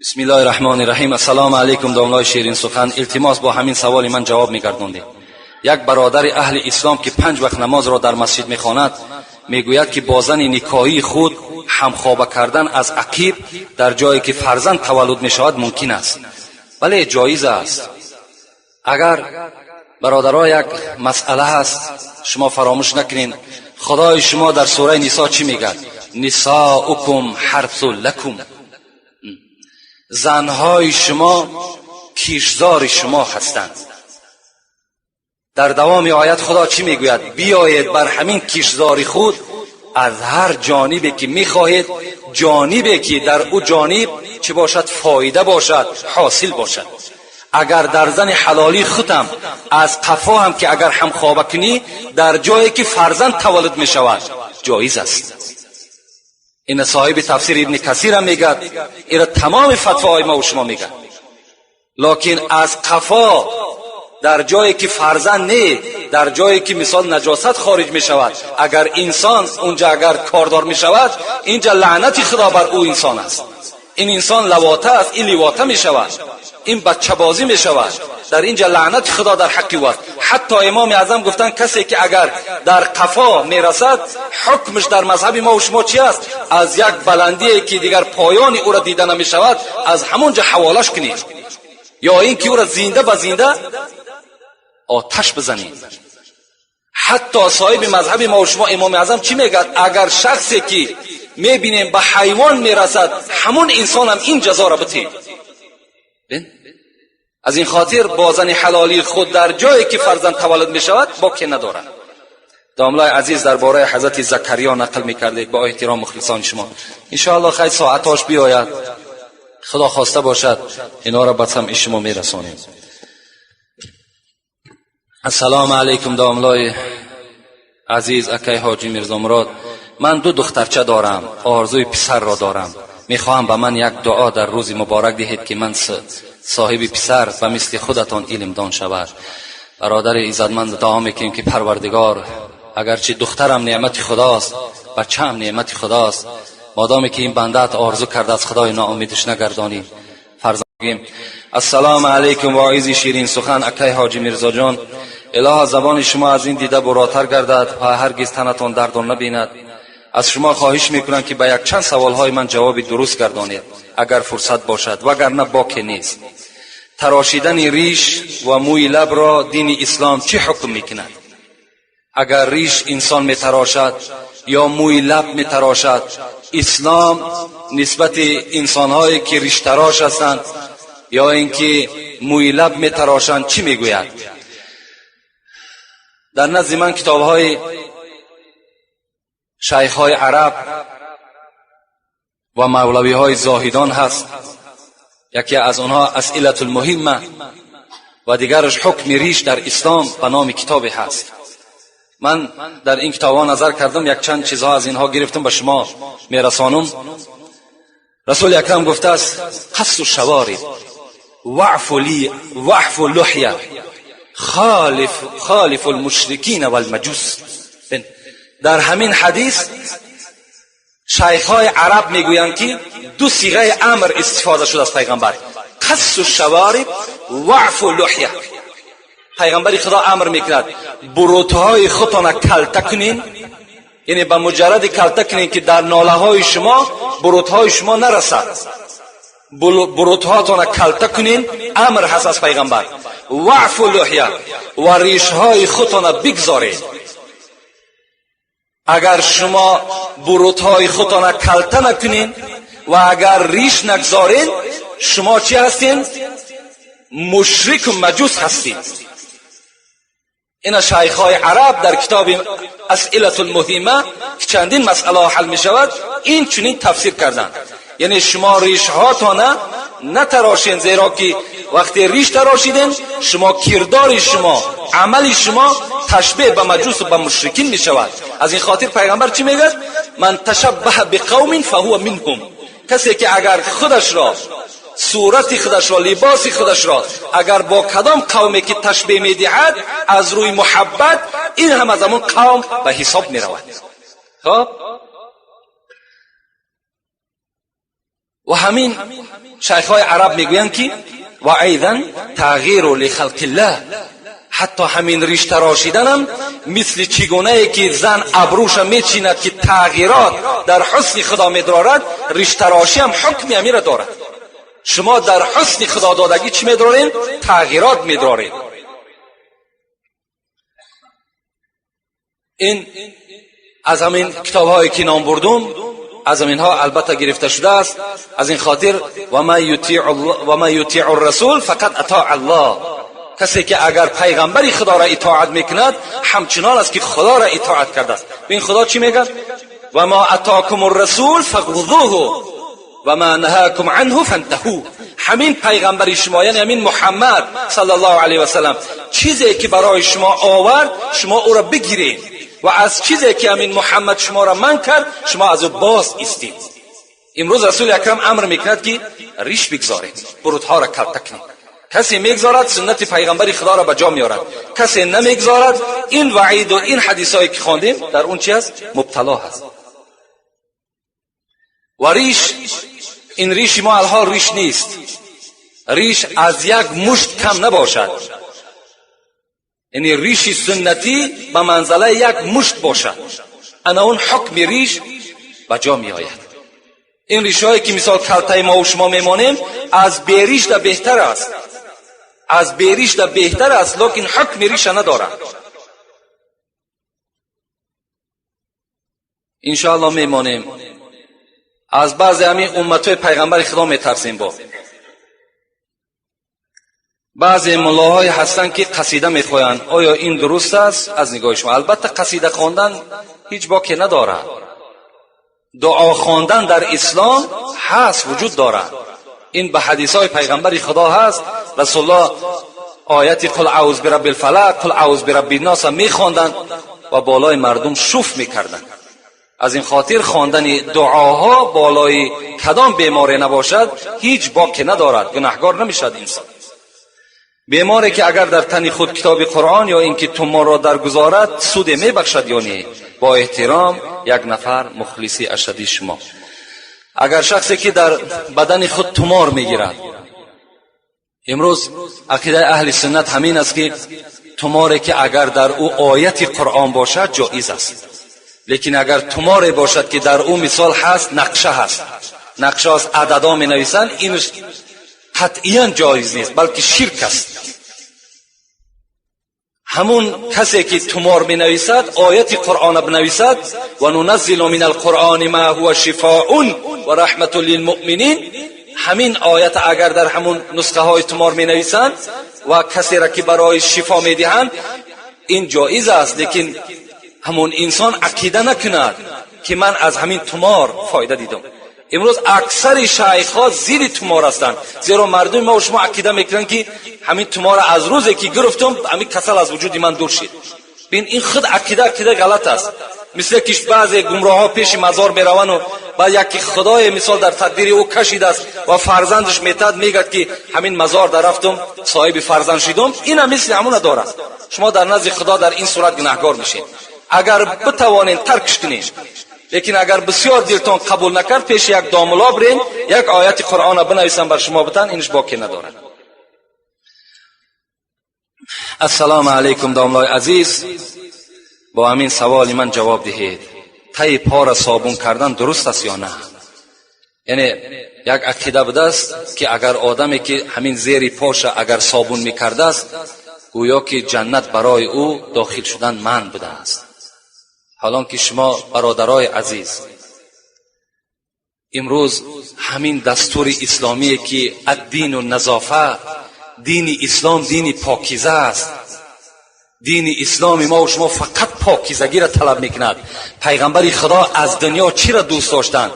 Бисмиллоҳи раҳмони раҳим. Ассалому алайкум, домлои ширинсухан. Илтимос, бо ҳамин саволи ман ҷавоб мегардондед. Як бародари аҳли ислом, ки 5 вақт намозро дар масҷид мехонад, мегӯяд, ки бо зани никоҳии худ ҳамхоба кардан аз ақиб дар ҷое ки фарзанд таваллуд мешавад, мумкин аст? Бале, ҷоиз аст. Агар бародаро, як масъала ҳаст, шумо фаромӯш накунед, худои шумо дар сураи Нисо чӣ мегӯяд? Нисоукум ҳарсу лакум, занҳои шумо кишзори шумо ҳастанд. Дар давоми оят худо чӣ мегӯяд? Биёед бар ҳамин кишзори худ аз ҳар ҷонибе ки мехоҳед, ҷонибе ки дар ӯ ҷониб чӣ бошад? Фоида бошад, ҳосил бошад. Агар дар зани ҳалолии худам аз қафо ҳам ки агар ҳамхоба кунӣ, дар ҷое ки фарзанд таваллуд мешавад, ҷоиз аст. Ина соҳиби тафсири Ибни Касирам мегӯяд, ира тамоми фатвоҳои мо шумо мегӯяд. Локин аз қафо дар ҷое ки фарзанд не, дар ҷое ки мисол наҷосат хориҷ мешавад, агар инсон унҷа агар кордор мешавад, инҷа лаънати худо бар ӯ инсон аст. Ин инсон лавота аст, ин ливота мешавад, ин бачабозӣ мешавад. Дар инҷа лаънати худо дар ҳаққи ӯ аст. Ҳатто Имоми Аъзам гуфтанд, касе ки агар дар қафо мерасад, ҳукмаш дар мазҳаби мо шумо чи аст? Аз як баландие ки дигар поёни ӯро дида намешавад, аз ҳамон ҷо ҳаволаш кунед ё ин ки ӯро зинда ба зинда оташ бизанед. Ҳатто соҳиби мазҳаби мо шумо Имоми Аъзам чӣ мегӯяд? Агар шахсе ки мебинем ба ҳайвон мерасад, ҳамон инсонам ин ҷазоро битед. Аз ин хотир бо зани ҳалолии худ дар ҷое ки фарзанд таваллуд мешавад, боке надорад. Домлаи азиз, дар бораи ҳазрати Закариё нақл мекардед, бо эҳтиром мухлисони шумо. Иншоалло, хай, соатош биёяд, худо хоста бошад, инҳоро ба самъи шумо мерасонем. Ассалому алайкум, домлои азиз, акай Ҳоҷи Мирзомурод. Ман ду духтарча дорам, орзуи писарро дорам. Мехоҳам ба ман як дуо дар рӯзи муборак диҳед, ки ман соҳиби писар ба мисли худатон илмдон шавад. Бародари иззатманд, дуо мекунем, ки Парвардигор, агарчи духтарам неъмати худост, бачаам неъмати худост, модоме ки ин бандаат орзу кардааст, худои ноумедиш нагардонӣ. Фарзандгим. Ассалому алайкум, воизи ширин сухан, акай Ҳоҷи Мирзоҷон. Илоҳо, забони шумо аз ин дида буротар гардад ва ҳаргиз танатон дардон набинад. Аз шумо хоҳиш мекунам, ки ба якчанд саволҳои ман ҷавоби дуруст гардонед, агар фурсат бошад, вагарна боке нест. Тарошидани риш ва мӯи лабро дини ислом чӣ ҳукм мекунад? Агар риш инсон метарошад ё мӯи лаб метарошад, ислом нисбати инсонҳое ки риштарош ҳастанд ё ин ки мӯи лаб метарошанд, чӣ мегӯяд? Дар назди ман китобҳои шайхҳои араб ва мавлавиҳои зоҳидон ҳаст. Яке аз онҳо Асилату лмуҳимма ва дигараш Ҳукми риш дар ислом ба номи китобе ҳаст. Ман дар ин китобҳо назар кардам, якчанд чизҳо аз инҳо гирифтам, ба шумо мерасонам. Расули акрам гуфтааст: қассу шавориб ваъфу луҳя, холифу лмушрикина валмаҷус. Дар ҳамин ҳадис шайхҳои араб мегӯянд, ки ду сиғаи амр истифода шуд аз пайғамбар: қассу шавориб, ваъфу луҳя. Пайғамбари худо амр мекунад: бурутҳои худтона калта кунин, яъне ба муҷарради калта кунин, ки дар нолаҳои шумо бурутҳои шумо нарасад, бурутҳоатона калта кунин, амр ҳаст аз пайғамбар. Ваъфу луҳя, ва ришҳои худтона бигзоред. Агар шумо бурутҳои худтона калта накунин ва агар риш нагзоред, шумо чӣ ҳастин? Мушрику маҷус ҳастед. Ина шайхҳои араб дар китоби Асилату лмуҳима, ки чандин масъалаҳо ҳал мешавад, ин чунин тафсир карданд: яъне шумо ришҳоатона натарошен, зеро ки вақте риш тарошиден, шумо кирдори шумо, амали шумо ташбеҳ ба маҷусу ба мушрикин мешавад. Аз ин хотир пайғамбар чӣ мегӯяд? Ман ташаббаҳа биқавмин фаҳува минҳум. Касе ки агар худашро, сурати худашро, либоси худашро агар бо кадом қавме ки ташбеҳ медиҳад аз рӯи муҳаббат, ин ҳам аз ҳамон қавм ба ҳисоб меравад. Хоб. Ва ҳамин шайхҳои араб мегӯянд, ки ва айзан тағйиру лихалқиллаҳ, ҳатто ҳамин риш тарошиданам мисли чӣ гунае ки зан абрӯша мечинад, ки тағйирот дар ҳусни худо медорад, риштарошӣ ҳам ҳукми ҳамира дорад. Шумо дар ҳусни худододагӣ чӣ медоред? Тағйирот медоред. Ин аз ҳамин китобҳое ки ном бурдум, аз ҳаминҳо албатта гирифта шудааст. Аз ин хотир ва ман ютиъу расул фақат атоа аллоҳ, касе ки агар пайғамбари худоро итоат мекунад, ҳамчунон аст ки худоро итоат кардааст. Бин, худо чӣ мегӯяд? Ва ма атокум расул фахузуҳу ва ма наҳакум анҳу фантаҳу. Ҳамин пайғамбари шумо, яъне ҳамин Муҳаммад саллаллоҳу алайҳи васаллам, чизе ки барои шумо овард, шумо ӯро бигиред, ва аз чизе ки ҳамин Муҳаммад шуморо манъ кард, шумо аз ӯ боз истед. Имрӯз Расули Акрам амр мекунад, ки риш бигзоред, бурудҳоро калта кунед. Касе мегзорад, суннати пайғамбари худоро ба ҷо меорад, касе намегзорад, ин ваиду ин ҳадисҳое ки хондем, дар он чи аст? Мубтало ҳаст. Ва риш, ин риши мо алҳол риш нест, риш аз як мушт кам набошад, яъне риши суннатӣ ба манзалаи як мушт бошад, ана он ҳукми риш ба ҷо меояд. Ин ришҳое ки мисол калтаи мову шумо мемонем, аз беришда беҳтар аст, аз беришда беҳтар аст, лекин ҳукми риша надорад. Иншоалло мемонем. Аз баъзе ҳамин умматҳои пайғамбари худо метарсем. Бо баъзе муллоҳое ҳастанд, ки қасида мехоҳанд. Оё ин дуруст аст аз нигоҳи шумо? Албатта, қасида хондан ҳеҷ боке надорад. Дуо хондан дар ислом ҳаст, вуҷуд дорад. Ин ба ҳадисҳои пайғамбари худо ҳаст. Расулуллоҳ ояти қул аъуз бирабби лфалақ, қул аъуз бирабби нноса мехонданд ва болои мардум шуф мекарданд. Аз ин хотир хондани дуоҳо болои кадом беморе набошад, ҳеҷ боке надорад, гунаҳгор намешавад инсон. Беморе ки агар дар тани худ китоби Қуръон ё ин ки туморро даргузорад, суде мебахшад ё не? Бо эҳтиром, як нафар мухлиси ашадди шумо. Агар шахсе ки дар бадани худ тумор мегирад, имрӯз ақидаи аҳли суннат ҳамин аст, ки туморе ки агар дар ӯ ояти Қуръон бошад, ҷоиз аст. Лекин агар туморе бошад, ки дар ӯ мисол ҳаст, нақша ҳаст, нақша аст, ададо менависанд, ин қатъиян ҷоиз нест, балки ширк аст. Ҳамун касе ки тумор менависад, ояти Қуръона бинависад, ва нуназзилу мин алқуръони ма ҳува шифоун ва раҳматун лилмуъминин, ҳамин оята агар дар ҳамун нусхаҳои тумор менависанд ва касеро ки барои шифо медиҳанд, ин ҷоиз аст. Лекин ҳамун инсон ақида накунад, ки ман аз ҳамин тумор фоида дидам. Имрӯз аксари шайхҳо зидди тумор ҳастанд, зеро мардуми мо шумо ақида мекунанд, ки ҳамин тумора аз рӯзе ки гирифтум, ҳамин касал аз вуҷуди ман дур шид. Бин, ин худ ақида ғалат аст. Мисле ки баъзе гумроҳҳо пеши мазор меравану баъд яке худое мисол дар тақдири ӯ кашидааст ва фарзандаш метаҳад, мегӯяд, ки ҳамин мазор дар рафтум, соҳиби фарзанд шидум. Ина мисли ҳамуна дорад. Шумо дар назди худо дар ин сурат гунаҳгор мешед. Агар битавонед, таркш кунед, лекин агар бисёр дилтон қабул накард, пеши як домуло бирен, як ояти Қуръона бинависам, бар шумо битан, инш боке надорад. Ассалому алайкум, домлои азиз, бо ҳамин саволи ман ҷавоб диҳед: таи пора собун кардан дуруст аст ё на? Яъне як ақида будааст, ки агар одаме ки ҳамин зери поша агар собун мекардааст, гӯё ки ҷаннат барои ӯ дохил шудан манъ будааст. Ҳолон ки шумо, бародарои азиз, имрӯз ҳамин дастури исломие, ки аддину назофа, дини ислом дини покиза аст. Дини исломи мо шумо фақат покизагиро талаб мекунад. Пайғамбари худо аз дунё чиро дӯст доштанд?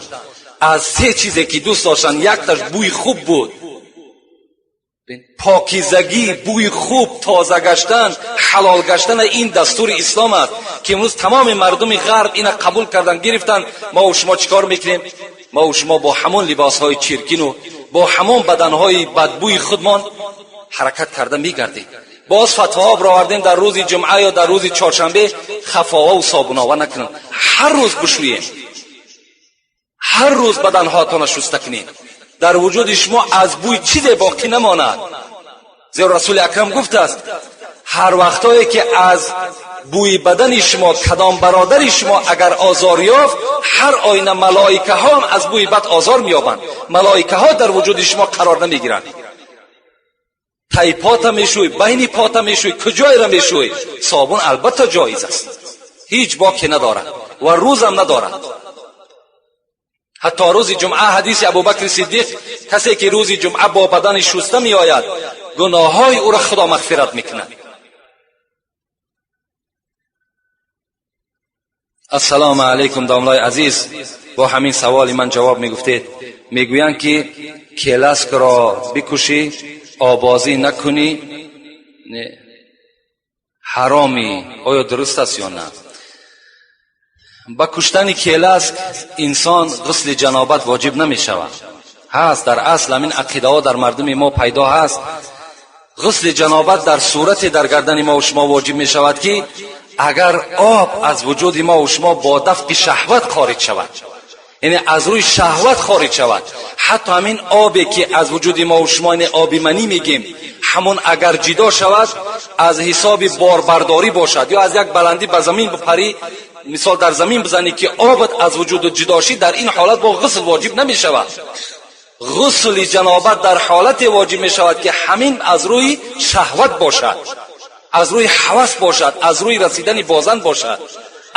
Аз се чизе ки дӯст доштанд, якташ бӯи хуб буд. Покизагӣ, бӯи хуб, тоза гаштан, ҳалол гаштан, ин дастури ислом аст, ки имрӯз тамоми мардуми ғарб ина қабул кардан, гирифтанд. Мо шумо чӣ кор мекунем? Мо шумо бо ҳамон либосҳои чиркину бо ҳамон баданҳои бадбӯи худмон ҳаракат карда мегардем. Боз фатвоҳо баровардем, дар рӯзи ҷумъа ё дар рӯзи чоршанбе хафова собунова накунанд. Ҳар рӯз бишӯем, ҳар рӯз баданҳоятонро шуста кунем. Дар вуҷуди шумо аз бӯй чизе боқӣ намонад. Зеро Расули Акрам гуфтааст, ҳар вақтое ки аз бӯи бадани шумо кадом бародари шумо агар озор ёфт, ҳар оина малоикаҳо ҳам аз бӯи бад озор меёбанд. Малоикаҳо дар вуҷуди шумо қарор намегиранд. Тай пота мешӯй, байни пота мешӯй, куҷоеро мешӯй, собун албатта ҷоиз аст, ҳеҷ боке надорад ва рӯзам надорад. Ҳатто рӯзи ҷумъа, ҳадиси Абубакри Сиддиқ, касе ки рӯзи ҷумъа бо бадани шуста меояд, гуноҳҳои ӯро Худо мағфират мекунад. Ассалому алайкум, домлои азиз, бо ҳамин саволи ман ҷавоб мегуфтед. Мегӯянд ки келаскро бикушӣ, обозӣ накунӣ, ҳаромӣ. Оё дуруст аст ё на? Ба куштани келаск инсон ғусли ҷанобат воҷиб намешавад. Ҳаст, дар асл ҳамин ақидаҳо дар мардуми мо пайдо ҳаст. Ғусли ҷанобат дар сурате дар гардани мо шумо воҷиб мешавад, ки агар об аз вуҷуди мо шумо бо дафқи шаҳват хориҷ шавад, яъне аз рӯи шаҳват хориҷ шавад. Ҳатто ҳамин обе ки аз вуҷуди мо шумо, яъне оби манӣ мегем, ҳамон агар ҷидо шавад, аз ҳисоби борбардорӣ бошад ё аз як баландӣ ба замин бипарӣ, мисол дар замин бизанӣ, ки обат аз вуҷуду ҷудо шид, дар ин ҳолат бо ғусл воҷиб намешавад. Ғусли ҷанобат дар ҳолате воҷиб мешавад, ки ҳамин аз рӯи шаҳват бошад, аз рӯи ҳавас бошад, аз рӯи расидани бозан бошад.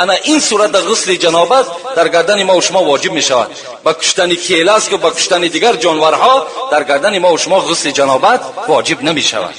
Ана ин сурата ғусли ҷанобат дар гардани мо шумо воҷиб мешавад. Ба куштани келаску ба куштани дигар ҷонварҳо дар гардани мо шумо ғусли ҷанобат воҷиб намешавад.